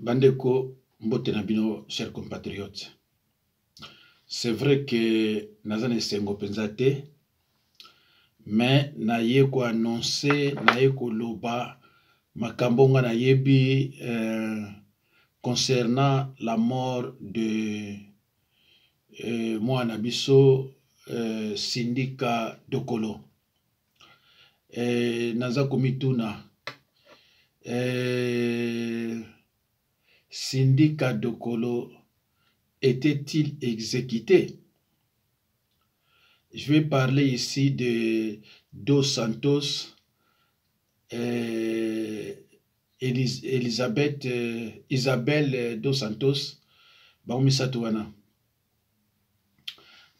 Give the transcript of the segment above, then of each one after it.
Bandeko, mbote na bino, chers compatriotes. C'est vrai que naza na esengo mpenza te, mais naye ko annoncer, naye koloba makambo nga nayebi concernant la mort de mwana biso Sindika Dokolo. Naza komituna, Sindika Dokolo était-il exécuté? Je vais parler ici de Dos Santos, Elisabeth, Isabelle Dos Santos, bango misato wana.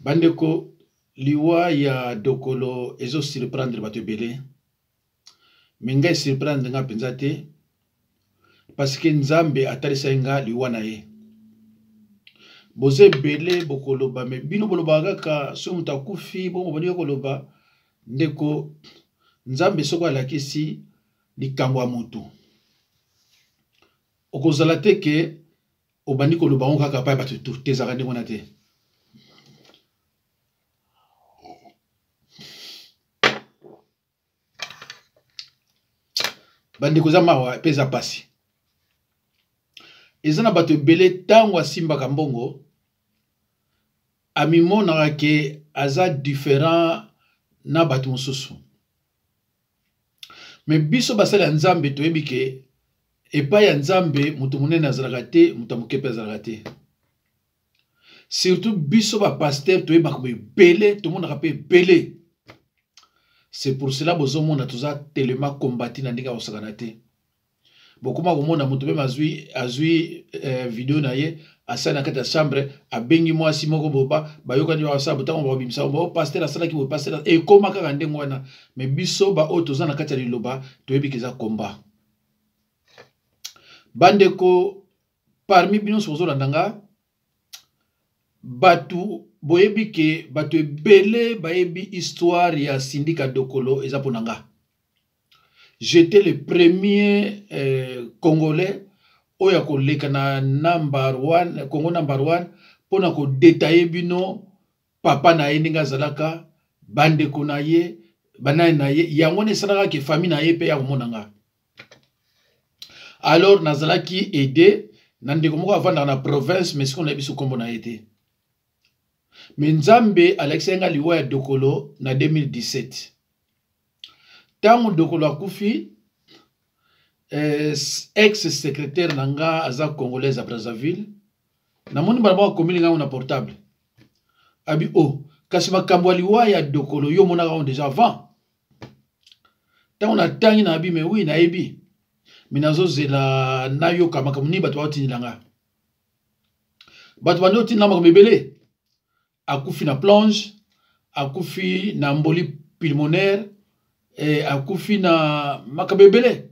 Bandeko, liwa ya Dokolo ezo surprendre bato ebele, me ngai surprendre nga mpenza te, parce que Nzambe atalisaki nga liwa na ye. Boza ebele bokoloba, me bino bolobaka kaka soki moto akufi bongo bobandi koloba. Ndeko, Nzambe soko alakisi likambo ya motu, okozala te ke obandi koloba ngo kaka pa ya bato tu te, ezalaka ndenge wana te. Bandeko, eza mawa mpe eza pasi. Eza na bato ebele ntango asimbaka mbongo amimonaka ke aza différent na bato mosusu. Me biso basali ya Nzambe toyebi ke epai ya Nzambe moto monene azalaka te, moto ya moke mpe azalaka te. Surtout biso bapasteur toyebaka ebele, tomonaka mpe ebele. C'est pour cela bozomona toza tellement combati na ndenge ya kosakana te. Bokoma komona moto meme azwi video na ye asali na kati ya chambre, abengi mwasi moko boba bayokani, basala botango bakobimisa bo pasteur asalaki boye, pasteur ekóma kaka ndenge wana. Me biso baoyo toza na kati ya liloba toyebi ke eza komba. Bandeko, parmi bino nyonso bozolanda nga, bato boyebi ke bato ebele bayebi histoire ya Sindika Dokolo. Eza mpo na nga, j'étais le premier Congolais oyo akoleka na number one, Congo number one, mpona kodétailler bino papa na ye ndenge azalaka, bandeko na ye, banani na ye. Yango wana esalaka ke famille na ye mpe ya komona nga. Alors nazalaki aidé na ndeko moko avandaka na province, mais sikoyo nayebi so nkombo na ye te. Me Nzambe alakisaki nga liwa ya Dokolo na 2017. Ntango Dokolo akufi, ex secrétaire na nga aza Congolaise ya Brazzaville, namoni mbala moko akomeli ngango na portable, abi o oh, kasi makambo ya liwa ya Dokolo yo omonaka yango déjà avant. Ntango natangi na abi, mais oui, nayebi, me nazozela nayoka makambo nini bato baotindela nga. Bato bandi otindela makambo ebele: akufi na plonge, akufi na embolie pulmonaire, akufi na makambo ebele.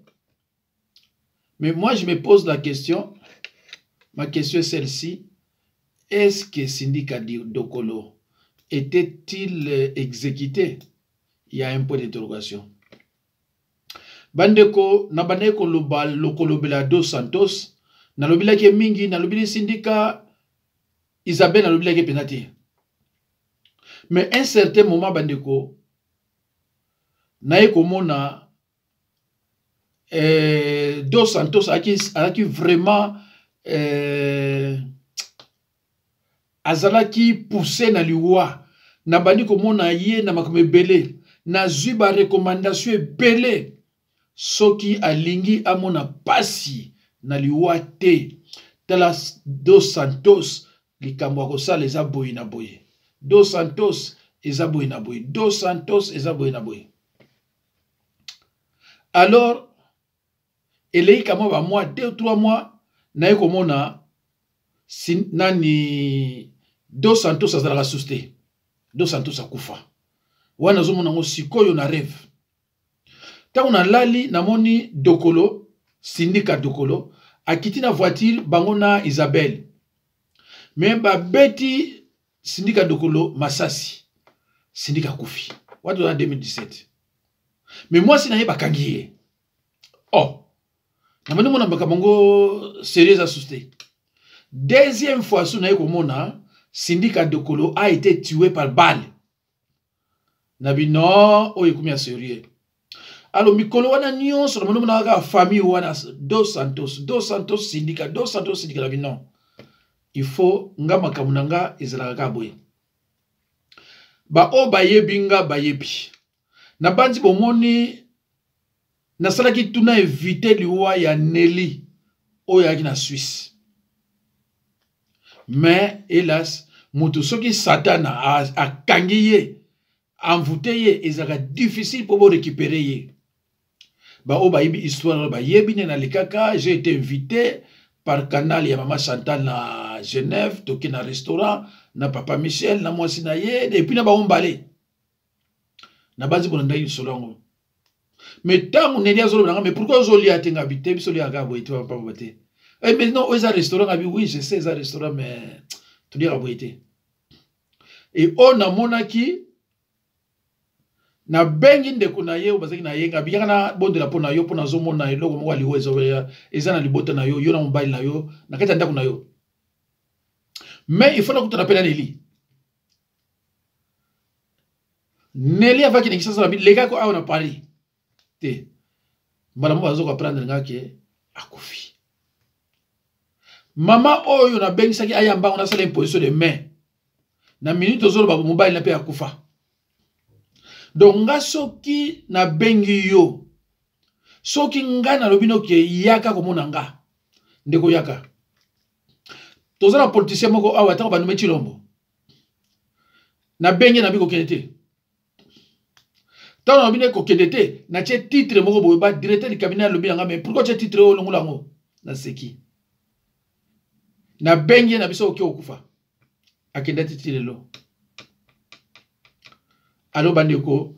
Mais moi, je me pose la question, ma question est celle-ci: est-ce que Sindika Dokolo était-il exécuté? Il y a un point d'interrogation. Bandeko, na bandaki koloba lokolobela Dos Santos, nalobelaki mingi, nalobeli Sindika Isabelle, nalobelaki mpenza te. Mais un certain moment, bandeko, naye komona Dos Santos azalaki vraiment azalaki poussé na liwa. Nabandi komona ye na makambo ebele, nazwi barecommandation ebele. Soki alingi amona pasi na liwa te, tala Dos Santos, likambo ya kosala eza boye na boye, Dos Santos eza boye na boye, Dos Santos eza boye na boye. Alors eleki kamwa bamois, 2, 3 mois, naye komona nani, Dos Santos azalaka susu te. Dos Santos akufa wana, nazomona yango sikoyo na rêve. Ntango nalali, namoni Dokolo, Sindika Dokolo akiti na voiture, bango na Isabelle, me babeti Sindika Dokolo masasi, Sindika akufi. Wana toza 2017. Me mwasi na ye bakangi ye. Oh, Nabandi mona makambo yango sérieux eza susu te. Deuxième fois su naye komona Sindika Dokolo a été tué par balle. Na bino oyo ekomi ya sérieux. Alors mikolo wana nyonso namoni monaka kaka famille wana Dos Santos, Dos Santos Sindika, Dos Santos Sindika na bino. Il faut nga makambo na nga ezalaka kaka boye. Ba oyo bayebi nga bayebi. Nabanzi bomoni nasalaki tuna evite liwa ya Nelly oyo ayaki na Suisse. Mais hélas, moto soki Satana akangi ye, envoûté ye, ezalaka difficile mpo bo récupérer ye. Ba oyo bayebi histoire wana bayebi nde nalekaka, j'ai été invité par canal ya mama Chantal na Genève, toke na restaurant na papa Michel na mwasi na ye et puis na bango mbale. Nabanzi bolandaki lisolo yango. Mais ntango Nelly azoloba na nga, mais pourquoi ozolia te? Ngabi te, biso oliaka kaka boye te, papa papa te. Eh, mais non, oyo eza restaurant. Ngabi oui, je sais eza restaurant, mais toliaka boye te. Et oyo namonaki, nabengi ndeko na ye oyo bazalaki na ye, ngabi yaka na bondela mpo na yo, mpo nazomona eloko moko ya liwa eza na libota na yo, yo na mobali na yo, na kati ya ndako na yo. Mais il faut nakutana mpe na Nelly. Nelly avaki na Kinshasa, na lekako awa na Paris te, mbala moko bazo comprendre nga ke akufi. Mama oyo nabengisaki aya mbango nasala imposition de main na minute ozoloba mobali na mpe akufa. Donc nga soki nabengi yo, soki nga nalobi noke yaka komona nga, ndeko yaka. Toza na politicien moko awa ntango banome Tshilombo, nabengi nabi kokende te. Ntango nabi ne kokende te, natie titre moko boye, ba directeur du cabinet alobi na nga, mais pourquoi tie titre oyo olongola yango? Naseki, nabengi ye na biso oke okufa, akenda titi lelo. Alo bandeko,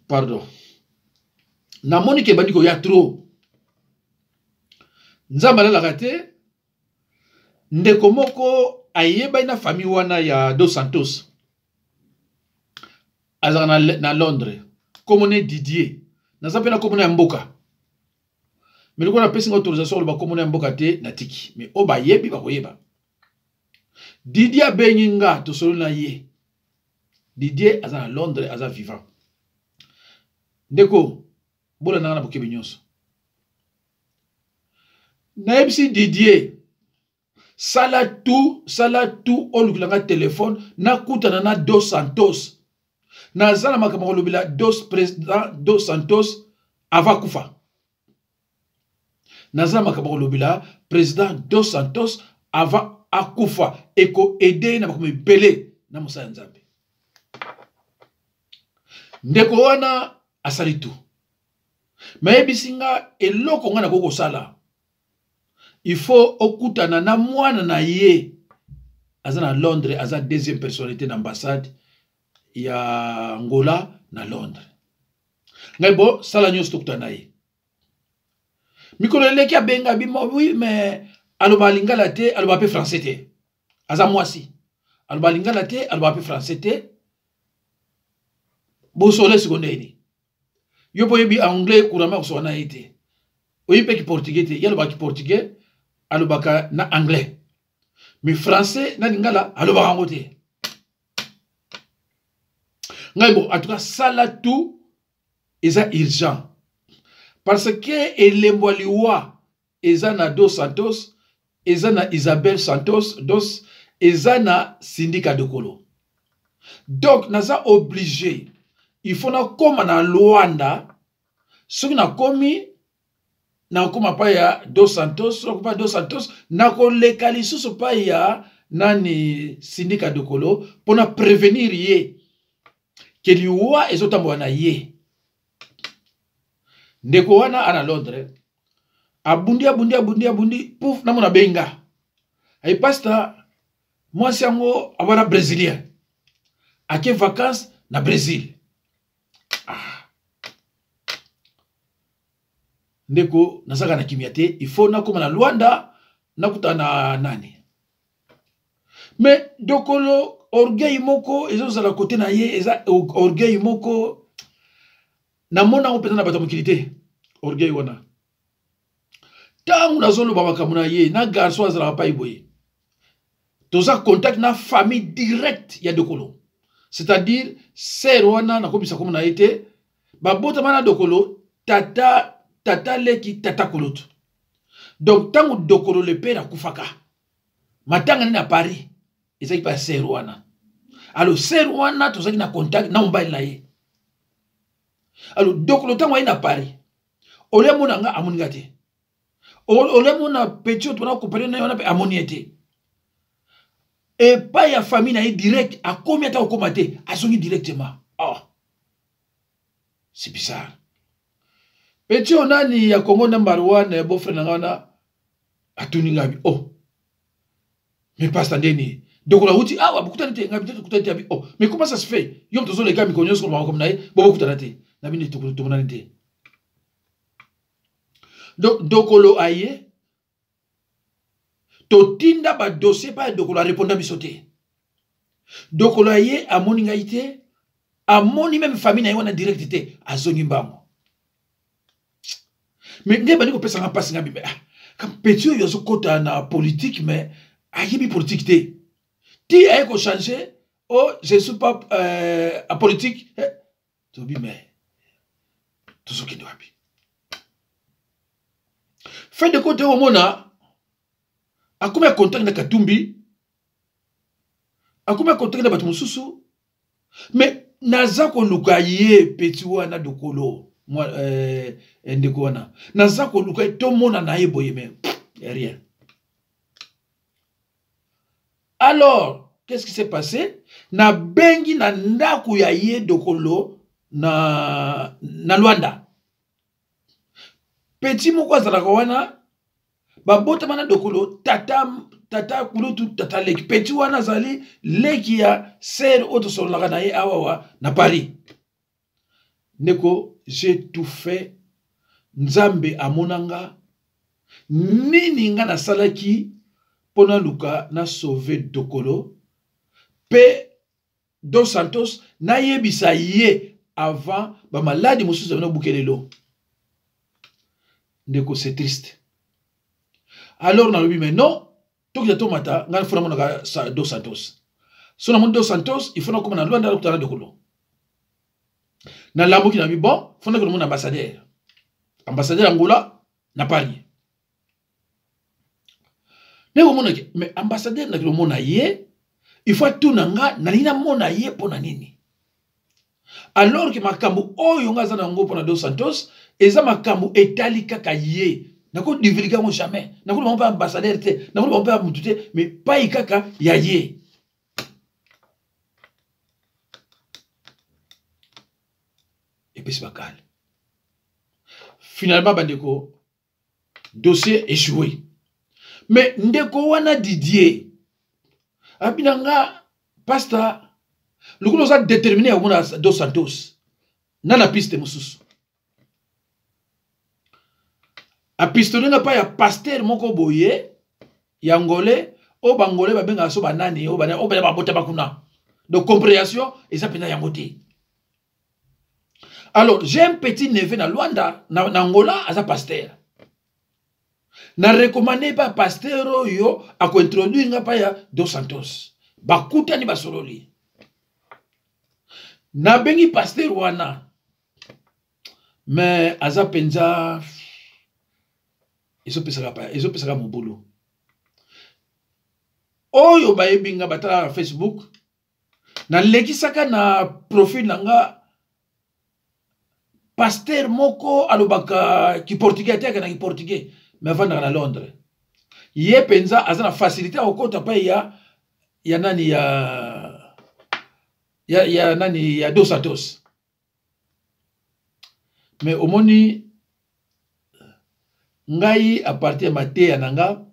pardon, namoni ke ebandi koya trop. Nzambe alalaka te. Ndeko moko ayebani na famille wana ya Dos Santos, azalaka na Londres, kombo ne Didier. Naza mpe na kombo na ya mboka, mais lokola napesi nga autorisation koloba kombo na ya mboka te, natiki. Mais oyo bayebi bakoyeba. Didier abengi nga, tosololi na ye. Didier aza na Londres, aza vivant. Ndeko, bolanda nga na bokebi nyonso. Nayebisi Didier, sala tout, sala tout, olukela nga telefone, nakutana na Dos Santos. Naza na makambo kolobela Dos président Dos Santos avant akufa. Naza na makambo kolobela président Dos Santos avant akufa, eko aider na makambo ebele na mosala ya Nzambe. Ndeko wana asali tout. Mayebisi nga eloko nga nakoki kosala. Il faut okutana na mwana na ye. Aza na Londres, aza deuxième personnalité na ambassade ya Angola na Londres. Ngai bo sala nyonso tokutana na ye. Mikolo eleki abenga bimo, oui mais aloba lingala te, aloba pe français te. Aza mwasi. Aloba lingala te, aloba pe français te. Bosole siko ndeni. Yo po yebi anglais couramment kosoka na ye te. Oyebi pe ki portugais te. Ye alobaka ki portugais, alobaka na anglais. Mais français na lingala alobaka yango te. Ngai bon, en tout cas sala tout eza urgent. Parce que elembo ya liwa eza na Dos Santos, eza na Isabel Santos, Dos eza na Sindika Dokolo. Donc naza obligé, il faut nakoma na Luanda. Soki nakomi, nakoma pa ya Dos Santos, soki pa Dos Santos, nakoleka lisusu pa ya nani Sindika Dokolo mpona prévenir ye ke liwa ezotambola na ye. Ndeko wana ana Londres, abundi, abundi, abundi, abundi, pouf, namona benga. Ayi pasta, mwasi yango abana brésilien. Ake vacances na Brésil. Ah. Ndeko, nazaka na kimia te, il faut nakoma na Luanda, nakuta na nani. Mais Dokolo orgueil moko ezozala côté na ye, eza orgueil moko namona yango mpenza na bato ya mokili te, orgueil wana. Ntango nazoloba makambo na ye na garçon azalaka pai boye, toza contact na famille directe ya Dokolo, c'est-à-dire sœur wana nakobisa kombo na ye te, babotama na Dokolo, tata tata leki, tata koloto. Donc ntango Dokolo le père akufaka, matanga nini na Paris ezalaki mpe ya sœur wana. Alors sœur wana tozalaki na contact na mobali na ye. Alors Dokolo ntango aye na Paris, olie amona nga, amoni nga te. Olie amona petit oyo tona kopane na ye wana mpe amoni ye te. Epai ya famille na ye direct akomi ata kokoma te, azongi directement. Oh, c'est bizarre. Petit oyo nani ya Congo number one ya beau-frère na nga wana atuni nga bi, oh mais pasta, ndeni Dokolo awuti awa, bokutani te? Ngai te, tokutani te. Abi, oh mais comment ça se fait, yo moto ozoleka mikolo nyonso koloba makambo na ye, bo bokutana te? Na bino tomonani te. Donc Dokolo aye, totinda badossier pa ya Dokolo, areponda biso te. Dokolo aye, amoni ngai te, amoni même famille na ye wana direct te, azongi mbango. Mais nde bandi kopesanga mpasi nga bime, ah, petit oyo azokɔta na politique mais ayebi politique te, ti aye kochange, oh je suis pas apolitique. Eh, tobi mais tozokende wapi? Fin de compte, omona akomi ya contact na Katumbi, akomi ya contact na bato mosusu. Mais naza koluka ye petit wana Dokolo, ndeko wana naza koluka ye, tomona na ye boye, mais rien. Alors qu'est-ce qui s'est passé? Nabengi na ndako ya ye Dokolo na Luanda. Petit moko azalaka wana, babotama na Dokolo, tata tata kulutu, tata leki. Petit wana azali leki ya sœur oyo tosololaka na ye awawa na Paris. Ndeko, j'ai tout fait. Nzambe amonanga nini nga nasalaki mpo naluka nasauve Dokolo mpe Dos Santos, nayebisa ye avant bamaladi mosusu abina obuke lelo. Ndeko, c'est triste. Alors nalobi mais non, tokita tomata, ngai fo namonaka Dos Santos. So namoni Dos Santos, il faut nakoma na Luanda, nakutana na Dokolo. Nalamuki na bi, bon, fo nakende komona ambassadeur, ambassadeur Angola na Paris. Ndenge omonaki mais ambassadeur, nakende komona ye, il faut atuna nga nalingi namona ye mpo na nini, alors que makambo oyo nga aza na yango mpo na Dos Santos eza makambo etali kaka ye. Nakodivulge yango jamais, nakoloba mpe ambassadeur te, nakoloba mpe ya mutu te, mais pai kaka ya ye. Epesi bakale. Finalement bandeko, dossier échoué. Mais ndeko wana Didier abina nga, pasta, lokola oza déterminé ya komona Dos Santos na piste mosusu, apistole nga pa ya pasteur moko boye ya ngole oyo bangole babengaka so banani, oyo bana babotama kuna. Donc compréhension eza mpenza yango te. Alors j'ai un petit neveu na Luanda, na Angola, aza pasteur. Na recommande pa pasteur oyo akointroduire nga pa ya Dos Santos. Bakutani, basololi. Nabengi pasteur wana, mais aza mpenza ezopesaka mobulu. Oyo bayebi nga, batalaka na Facebook, nalekisaka na profil na nga pasteur moko alobaka kiportugais, ateyaka na kiportugais mais avandaka na Londres. Ye mpenza aza na facilité ya kokota pai ya nani ya nani ya Dos Santos. Mais omoni ngai, à partir ya mateya na nga,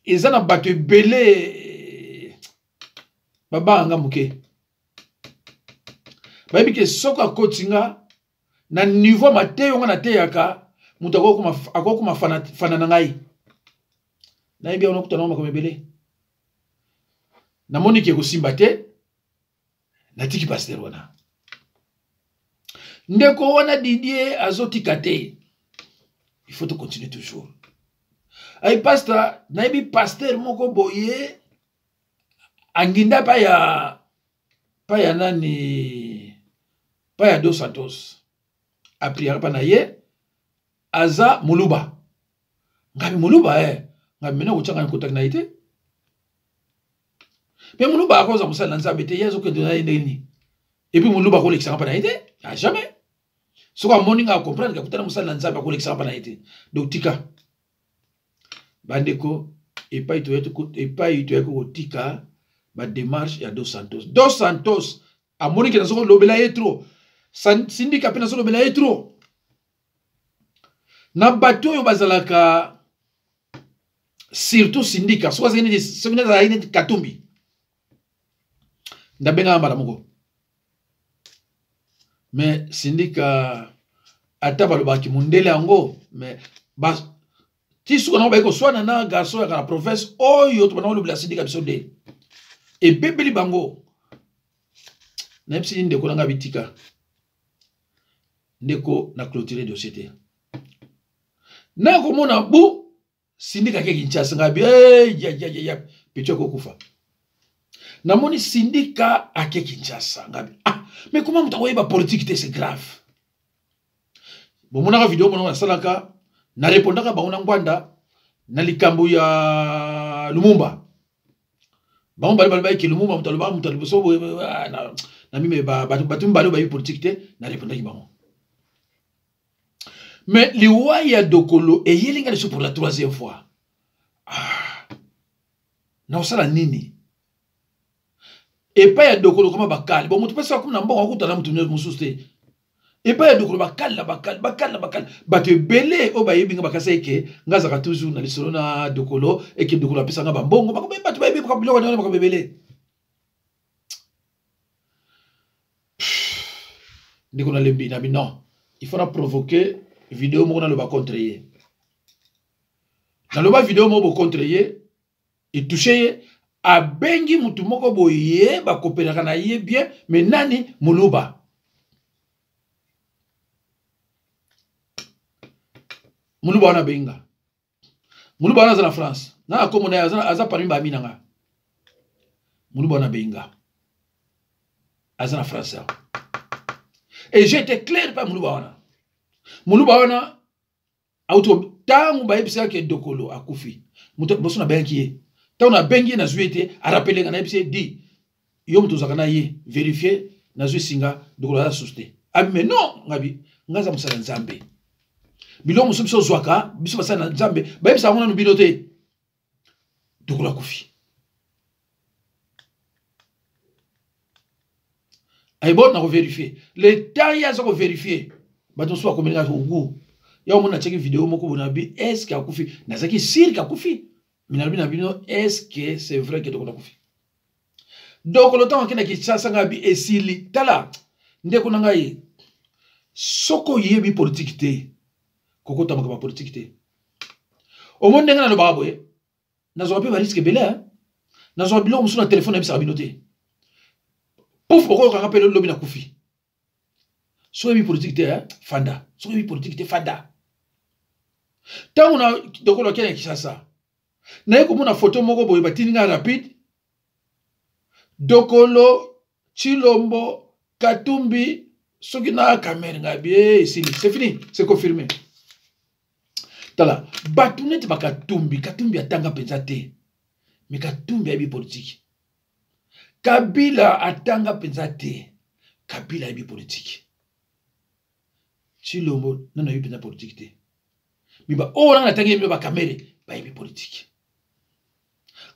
eza na bato ebele babanga nga moke, bayebi ke soki akoti nga na niveau mateyo nga nateyaka, moto akokoma fana na ngai. Nayebi yango, nakutana ngo makambo ebele, namoni ke kosimba te, natiki pasteur wana. Ndeko wana Didier azotika te. Il faut tocontinue toujours. Ayi pasta, nayebi pasteur moko boye anginda pa ya pa ya nani, pa ya Dos Santos, apriaka pa na ye, aza moluba. Ngabi moluba eh, ngabi mena kotyanga na contact na ye te. Me moluba akoza mosali na Nzambe te, ye azokende na ye ndenge nini? Epuis moluba akolekisanga mpa na ye te, a jamais. Soki amoni nga acomprendre ke akutana mosali na Nzambe, akolekisanga mpa na ye te. Donc tika bandeko, epai toyaki kotika badémarche ya Dos Santos. Dos Santos amoni ke nazokolobela ye trop, Sindika mpe nazolobela ye trop na bato oyo bazalaka surtout Sindika. Soki azalaki neti, soki azalaki neti Katumbi, ndabengaka mbala moko. Mais Sindika ata balobaki mondele yango, mais ti suka nango baye koswana na garçon yaka na province oyo tobanda kolobela Sindika biso nde ebebeli bango. Nayebisi ndeko na ngai bitika ndeko na clôturer dossier te, nakomona bu Sindika ke Kinshasa, ngai bi ya ya ya ya petit akokufa. Namoni Sindika ake Kinshasa, ngai bi ah, mais comment moto akoyeba politique te, c'est grave. Bomonaka video monaka nasalaka, na répondaka bango na Ngwanda na likambo ya Lumumba. Bango bale bale bayeke Lumumba moto alobaka moto ya liboso boye, na mime bato mibale oyo bayebi politique te, na répondaki bango. Mais liwa ya Dokolo eyeli nga lisusu pour la troisième fois. Ah, nakosala nini? Epai ya Dokolo koma bakali bon, moto mpesi akomi na mbongo akutana moto mosusu te. Epai ya Dokolo bakali na bakali, bakali na bakali, bato ebele oyo bayebi nga bakasi eke nga azalaka toujours na lisolo na Dokolo, eke Dokolo apesa nga bambongo, bato bayebi biloko wana makambo ebele. Ndeko nalembi na bino, il faut na provoquer video moko naloba contre ye. Naloba video moko bo contre ye, etouche ye, abengi mutu moko boye bakopelaka na ye bien, mais nani moluba. Moluba wana abenga. Moluba wana aza na France, na akomo na ye aza parmi ba ami na nga. Moluba wana abenga aza na France awa. Et j'étais clair pa moluba wana. Moluba wana auti ntango bayebisaka ke Dokolo akufi, moto liboso nabengaki ye, ntango nabengi ye nazwi ye te, arapele nga, nayebisi ye di yo moto ozalaka na ye, verifie, nazwi singa Dokolo aza susu te. Abi mais non, ngabi nga aza mosala Nzambe, biloko mosusu biso ozwaka biso basala na Nzambe bayebisaka yango nanu bino te. Dokolo akufi. Ayi bon, nakoverifie le temps ye aza koverifie, bato mosusu bakomeli nga ogu ya omoni natiaki video moko boye, nabi est-ce akufi, nazalaki sûr ke akufi, mais nalobi na bino est-ce que c'est vrai ke Dokolo akufi. Dokolo ntango akenda Kinshasa, ngai abi esili. Tala ndeko na ngai, soki oyebi politike te, kokota makambo ya politike te. Omoni ndenge nalobaka boye, nazwaka mpe bariske ebele, nazwaka biloko mosusu na telefone nayebisaka bino te, pouf bokoyokanga mpe lobi nakufi. Soki oyebi politike te, fanda. Soki oyebi politike te, fanda. Ntango na Dokolo akei na Kinshasa, naye komona foto moko boye batindi ngai rapide, Dokolo, Tshilombo, Katumbi, soki na Kamerhe, ngai bi esili, c'est fini, c'est confirmé. Tala bato neti bakatumbi, Katumbi atanga mpenza te, me Katumbi ayebi politike. Kabila atanga mpenza te, Kabila ayebi politike. Tshilombo nano ayebi mpenza politike te, me baoyo nanga natangi yebi bakamere bayebi politike.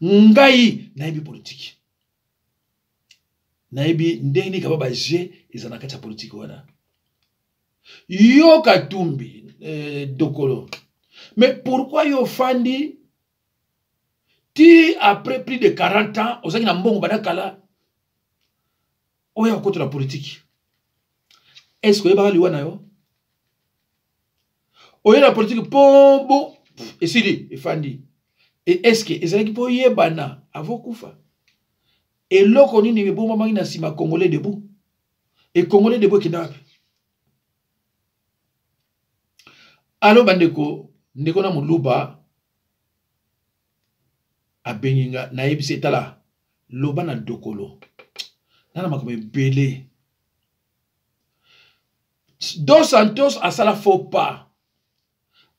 Ngai nayebi politike, nayebi ndenge nini kaba baje eza na kati ya politike wana. Yo Katumbi, Dokolo, mais pourquoi yo ofandi ti après plus de 40 ans ozalaki na mbongo banda kala oyo akota na politike? Est ce que oyebaka liwa na yo? Oye na politike mpo bo esili efandi, e est ce que ezalaki mpo oyebana avant kufa? Eloko nini ebombamaki na nsima Congolais debout? E Congolais debout ekenda wapi? Alo bandeko, ndeko na moluba abengi nga, nayebisi etala loba na dokolo na na makambo ebele. Dos Santos asala faux pas,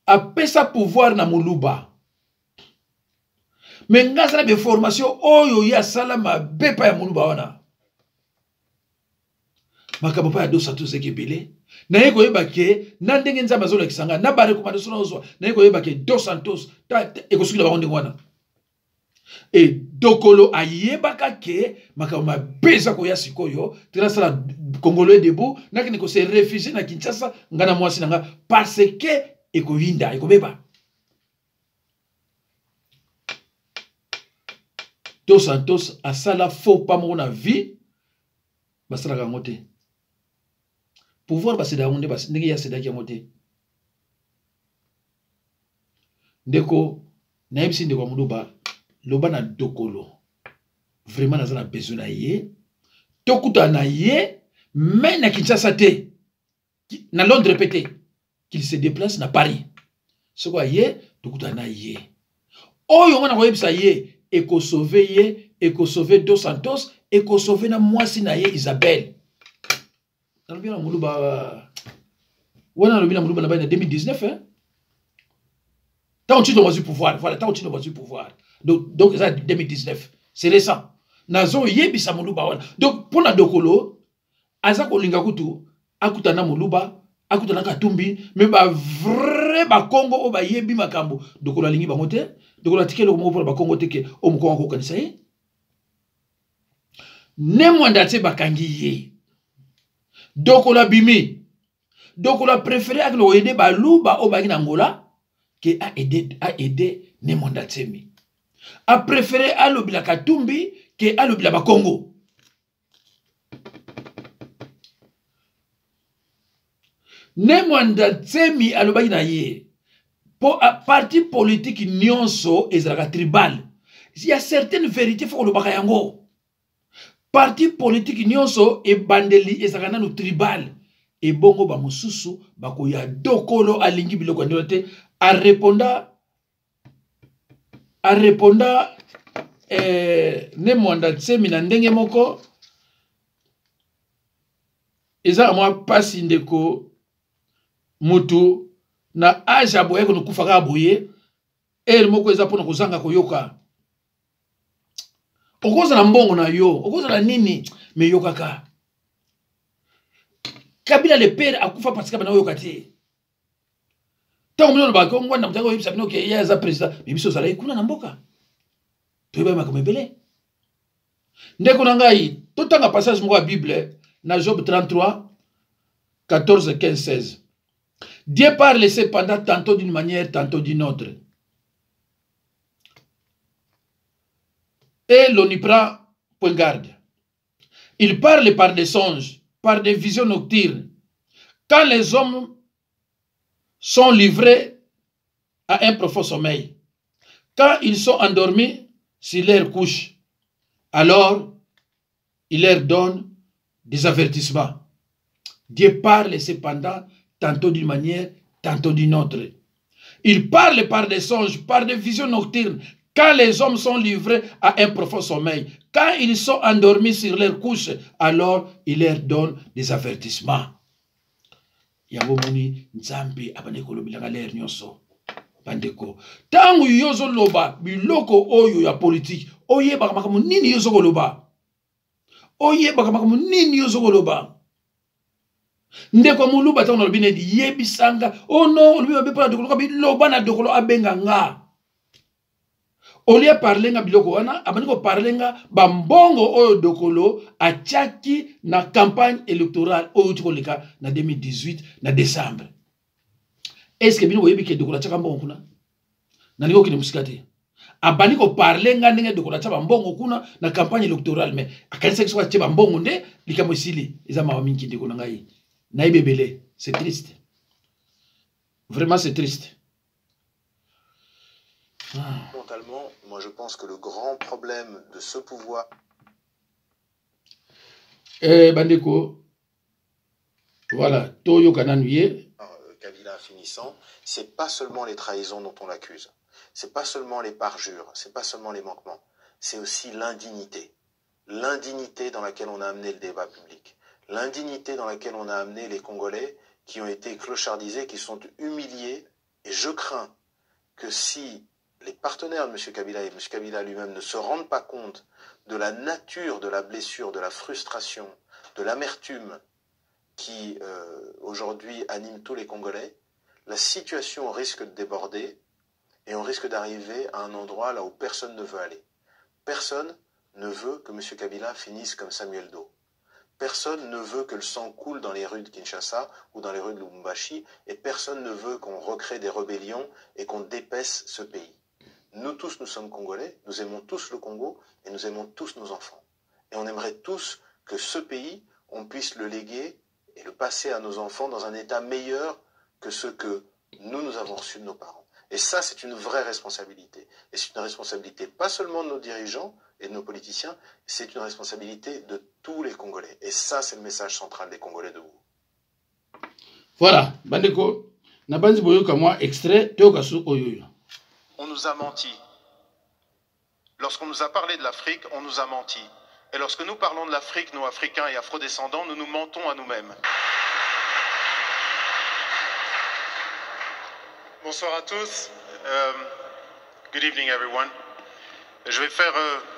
apesa pouvoir na moluba, me nga asala bainformation oyo ye asala mabe pa ya moluba wana. Makambo pa ya Dos Santos eke ebele, naye koyeba ke na ndenge Nzambe azolakisa nga na barecommandation nazozwa, naye koyeba ke Dos Santos ekosukila bango ndenge wana. E Dokolo ayebaka ke makambo mabe eza koya sikoyo, te nasala Congolais debout, nakende kose refugie na Kinshasa, nga na mwasi na nga, parce que ekoyinda, ekobeba. Dos Santos asala faux pas moko na vie, basalaka yango te. Pouvoir baseda yango ndenge ye asedaki yango te. Ndeko, nayebisi ndeko ya moluba, loba na Dokolo, vraiment naza na besoin na ye, tokutana na ye, mais na Kinshasa te, na Londres pe te, qu'il se déplace na Paris. Soko aye, tokutana na ye. Oyo nga nakoyebisa ye, ekosauve ye, ekosauve Dos Santos, ekosauve na mwasi na ye Isabelle. Nalobi na moluba wana, nalobi na moluba na bai na 2019, hein? Ntango Tshilombo azwi pouvoir, voilà, ntango Tshilombo azwi pouvoir, donc eza 2019, c'est récent. Nazoyebisa moluba wana. Donc mpo na Dokolo aza kolinga kutu akutana na moluba, akutana Katumbi, me bavrai bakongo oyo bayebi makambo, Dokolo alingi bango te. Dokolo atiki eloko moko mpona bakongo te ke oyo mokongo akokanisa ye. Ne Mwanda tie bakangi ye, Dokolo abimi. Dokolo apréféré akende koyede baluba oyo bayaki na Angola ke aide Ne Mwanda Tsemi. Apréféré alobela Katumbi ke alobela bakongo. Ne Mwanda Tsemi alobaki na ye po parti politique nyonso ezalaka tribal. Il y a certaines vérités, faut kolobaka yango. Parti politique nyonso ebandeli ezalaka nanu tribal, ebongo ba mosusu bakoya. Dokolo alingi biloko ya ndelo te. Areponda Ne Mwanda Tsemi na ndenge moko eza na mwa pasi. Ndeko, mutu na age ya boye kono kufa kaka boye, ere moko eza mpona kozanga koyoka. Okozala mbongo na yo, okozala nini, me yokaka. Kabila le père akufa parce que bana oyoka te. Ntango bino olobaka Ngwanda moto akoyebisa bino ke ye aza président, me biso ozalaki kuna na mboka, toyeba makambo ebele. Ndeko na ngai, totanga passage moko ya Bible na Job 33 14 15 16. Dieu parle cependant tantôt d'une manière, tantôt d'une autre, et l'on n'y prend point garde. Il parle par des songes, par des visions nocturnes, quand les hommes sont livrés à un profond sommeil. Quand ils sont endormis sur leur couche, alors il leur donne des avertissements. Dieu parle cependant tantôt d'une manière, tantôt d'une autre. Il parle par des songes, par des visions nocturnes, quand les hommes sont livrés à un profond sommeil. Quand ils sont endormis sur leur couche, alors il leur donne des avertissements. Yango moni Nzambe abandi kolobelanga lere nyonso. Bandeko, ntango yo ozoloba biloko oyo ya politike, oyebaka makambo nini yo ozokoloba, oyebaka makambo nini yo ozokoloba. Ndeko moluba, ntango nalobi neti yebisanga, oh non, olobi mabe mpona Dokolo, biloba na Dokolo abenga nga. Olie parle nga biloko wana, abandi koparle nga bambongo oyo Dokolo atiaki na campagne électorale oyo euti koleka na 2018 na décembre. Est ce que bino boyebi ke Dokolo atiaka mbongo kuna? Nalingi okende mosika te. Abandi koparle nga ndenge Dokolo atia bambongo kuna na campagne électorale, mais akanisaki soki atie bambongo nde likambo esili. Eza mawa mingi, ndeko na ngai, nayebi ebele. C'est triste, vraiment c'est triste. Fondamentalement, moi je pense que le grand problème de ce pouvoir. Eh, bandeko, voilà, toyoka nanu ye. Kabila finissant, c'est pas seulement les trahisons dont on l'accuse, c'est pas seulement les parjures, c'est pas seulement les manquements, c'est aussi l'indignité. L'indignité dans laquelle on a amené le débat public, l'indignité dans laquelle on a amené les Congolais qui ont été clochardisés, qui sont humiliés. Et je crains que si les partenaires de M. Kabila et M. Kabila lui-même ne se rendent pas compte de la nature de la blessure, de la frustration, de l'amertume qui aujourd'hui anime tous les Congolais, la situation risque de déborder et on risque d'arriver à un endroit là où personne ne veut aller. Personne ne veut que M. Kabila finisse comme Samuel Doe. Personne ne veut que le sang coule dans les rues de Kinshasa ou dans les rues de Lubumbashi et personne ne veut qu'on recrée des rébellions et qu'on dépaisse ce pays. Nous tous, nous sommes Congolais, nous aimons tous le Congo et nous aimons tous nos enfants. Et on aimerait tous que ce pays, on puisse le léguer et le passer à nos enfants dans un état meilleur que ce que nous, nous avons reçu de nos parents. Et ça, c'est une vraie responsabilité. Et c'est une responsabilité pas seulement de nos dirigeants et de nos politiciens, c'est une responsabilité de tous les Congolais. Et ça, c'est le message central des Congolais debout. Voilà, bandeko, nabanzi boyoka mwa extrait, toyoka su oyoyo. On nous a menti. Lorsqu'on nous a parlé de l'Afrique, on nous a menti. Et lorsque nous parlons de l'Afrique, nous Africains et Afrodescendants, nous nous mentons à nous-mêmes. Bonsoir à tous. Good evening everyone. Je vais faire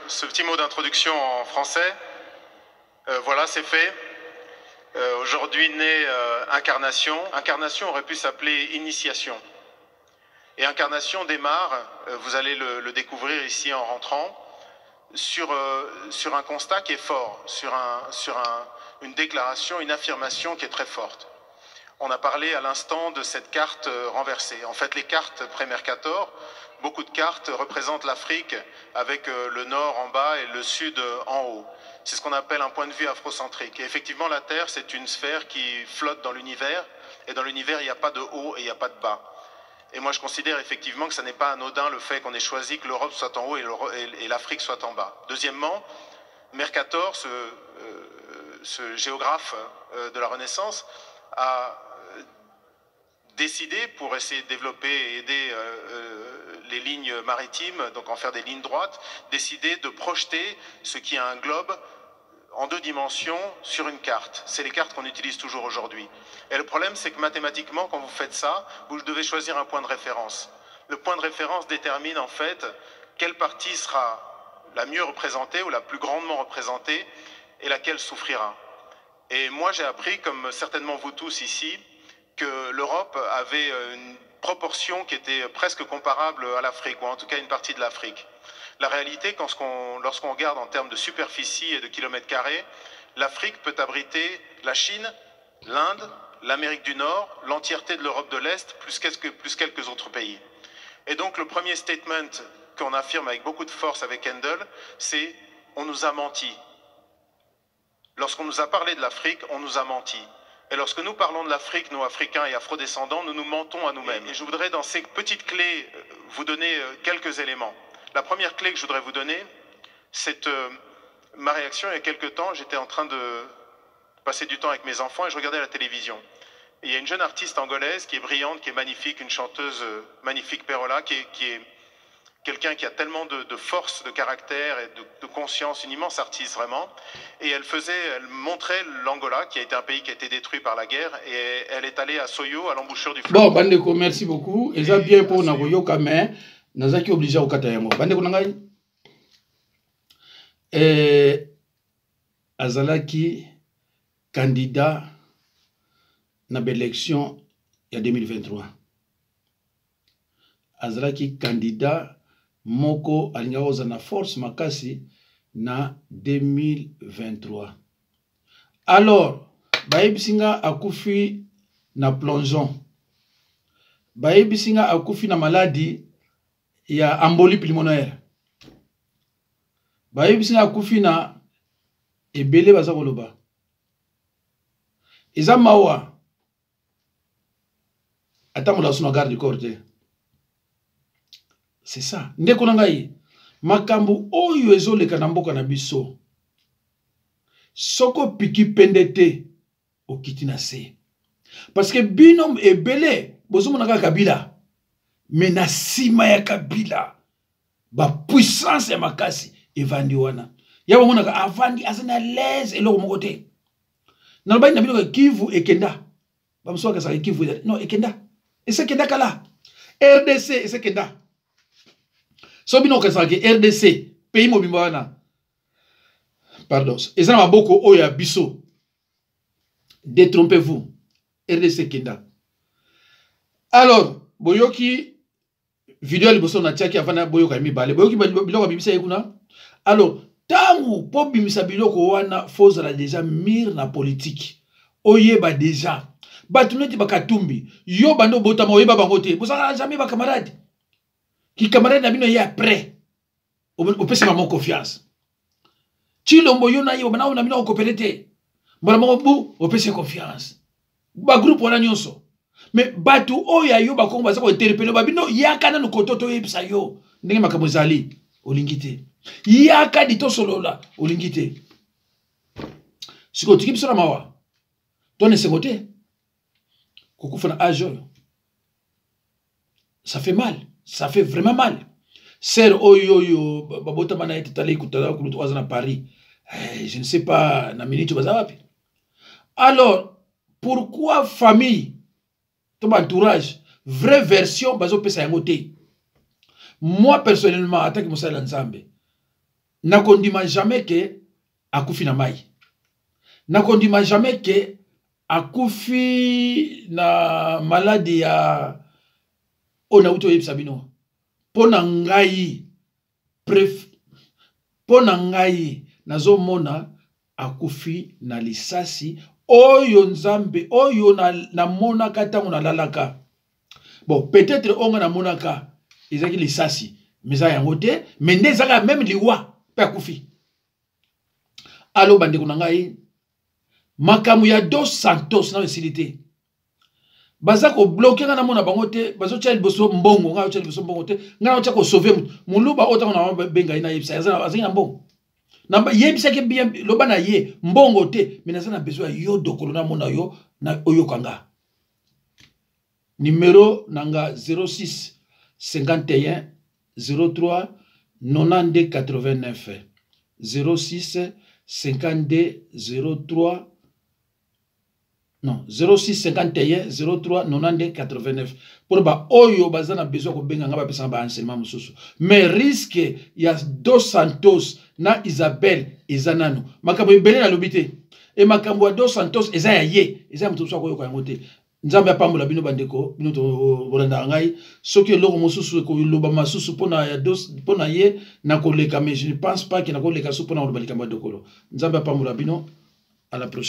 ce petit mot d'introduction en français. Voilà, c'est fait. Aujourd'hui naît Incarnation. Incarnation aurait pu s'appeler Initiation. Et Incarnation démarre, vous allez le découvrir ici en rentrant, sur un constat qui est fort, sur une déclaration, une affirmation qui est très forte. On a parlé à l'instant de cette carte renversée. En fait, les cartes pré-Mercator, beaucoup de cartes représentent l'Afrique avec le nord en bas et le sud en haut. C'est ce qu'on appelle un point de vue afrocentrique. Et effectivement, la Terre, c'est une sphère qui flotte dans l'univers. Et dans l'univers, il n'y a pas de haut et il n'y a pas de bas. Et moi, je considère effectivement que ça n'est pas anodin le fait qu'on ait choisi que l'Europe soit en haut et l'Afrique soit en bas. Deuxièmement, Mercator, ce géographe de la Renaissance, a décidé, pour essayer de développer et aider les lignes maritimes, donc en faire des lignes droites, décidé de projeter ce qui est un globe en deux dimensions sur une carte. C'est les cartes qu'on utilise toujours aujourd'hui. Et le problème, c'est que mathématiquement, quand vous faites ça, vous devez choisir un point de référence. Le point de référence détermine en fait quelle partie sera la mieux représentée ou la plus grandement représentée et laquelle souffrira. Et moi, j'ai appris, comme certainement vous tous ici, que l'Europe avait une proportion qui était presque comparable à l'Afrique, ou en tout cas une partie de l'Afrique. La réalité, lorsqu'on regarde en termes de superficie et de kilomètres carrés, l'Afrique peut abriter la Chine, l'Inde, l'Amérique du Nord, l'entièreté de l'Europe de l'Est, plus quelques autres pays. Et donc le premier statement qu'on affirme avec beaucoup de force avec Handel, c'est on nous a menti. Lorsqu'on nous a parlé de l'Afrique, on nous a menti. Et lorsque nous parlons de l'Afrique, nous Africains et Afrodescendants, nous nous mentons à nous-mêmes. Et je voudrais, dans ces petites clés, vous donner quelques éléments. La première clé que je voudrais vous donner, c'est ma réaction. Il y a quelque temps, j'étais en train de passer du temps avec mes enfants et je regardais la télévision. Et il y a une jeune artiste angolaise qui est brillante, qui est magnifique, une chanteuse magnifique, Perola, qui est quelqu'un qui a tellement de force, de caractère et de conscience, une immense artiste vraiment. Et elle montrait l'Angola, qui a été un pays qui a été détruit par la guerre, et elle est allée à Soyo, à l'embouchure du fleuve. Bon, Bandeko, merci beaucoup. Et ça bien pour Nagoyoka, mais nazaki obligé au kata yango. Bandeko nangai. Et azalaki candidat na élection ya 2023. Azalaki candidat moko alinga koza na force makasi na 2023. Alors, bayebisinga akufi na plongeon. Bayebisinga akufi na maladie ya embolie pulmonaire. Bayebisinga akufi na ebele baza koloba. Eza mawa. Ata moto asu na garde du corps te. C'est ça. Ndeko na ngai, makambo oyo ezoleka na mboka na biso. Soko piki pende te, okiti na se. Parce que bino ebele bozomona kaka Kabila, mais na nsima ya Kabila bapuissance ya makasi evandi wana. Ya bomonaka avandi, aza na l'aise, eloko moko te. Nalobaki na bino Kivu ekenda, bamosusu bakasaka Kivu ezali non, ekenda, esekenda kala. RDC esekenda. So bino okasaka ke RDC, pays mobimba wana, pardon, eza na maboko oyo ya biso, détrompez-vous, RDC ekenda. Alors boyoki video ya liboso natiaki avant boyoka ya mibale, boyoki biloko abimisa ye kuna. Alors ntango mpo bimisa biloko wana, faut ozala déjà mûr na politique, oyeba déjà bato neti bakatumbi. Yo bando obotama, oyeba bango te, bozalaka jamais bacamarade. Kicamarade na bino ye après opesi bango confiance. Chilombo, yo na ye bana na bino okopele te, mbala moko bu opesi confiance. Bagroupe wana nyonso, mais bato oyo ya yo bakongo baza kointerpeller babino: yaka nanu koto, toyebisa yo ndenge makambo ezali. Olingi te, yaka di tosolola, olingi te. Sikoyo otiki biso na mawa to na esengo te. Kokufa na age oyo, ça fait mal, ça fait vraiment mal. Sœur oyo babotama na ye, totala ekutala kulutu aza na Paris, je ne sais pas na minute baza wapi. Alors pourquoi famille to baentourage vraie version bazopesa yango te? Moi personnellement, ataki mosali ya Nzambe, nakondima jamais ke akufi na mai, nakondima jamais ke akufi na maladie ya oyo nauti oyebisa bino. Mpo na ngai, mpo na ngai nazomona akufi na lisasi oyo Nzambe oyo namonaka ntango nalalaka. Bon, peut-être oyo nga namonaka ezalaki lisasi, mais eza yango te, mais nde ezalaka même liwa mpe akufi. Alo bandeko na ngai, makambo ya Dos Santos nano esili te. Baza kobloquer nga, namona bango te. Bazotia liboso mbongo, ngai otya liboso mbongo te. Ngai naotya kosauver motu moluba oyo. Ntango na benga ye, nayebisa, azangi na mbongo. Yebisaki bien, loba na ye mbongo te, mais naza na besoin ya yo Dokolo, namona yo na oyoka nga. Numero na nga 06 51 03 92 89, 06 52 03, non, 06 51 03 92 89, mpona baoyo baza na besoin kobenga nga, bapesanga baenseignement mosusu. Mais risque ya Dos Santos na Isabelle eza nano makambo ebele nalobi te. E makambo ya Dos Santos eza ya ye, eza ya moto mosusu akoyoka yango te. Nzambe apambola bino bandeko, bino bolandaka ngai. Soki eloko mosusu ekoloba masusu mpona ye, nakoleka, mais je ne pense pas ke nakoleka so mpona koloba likambo ya Dokolo. Nzambe apambola bino, à la prochaine.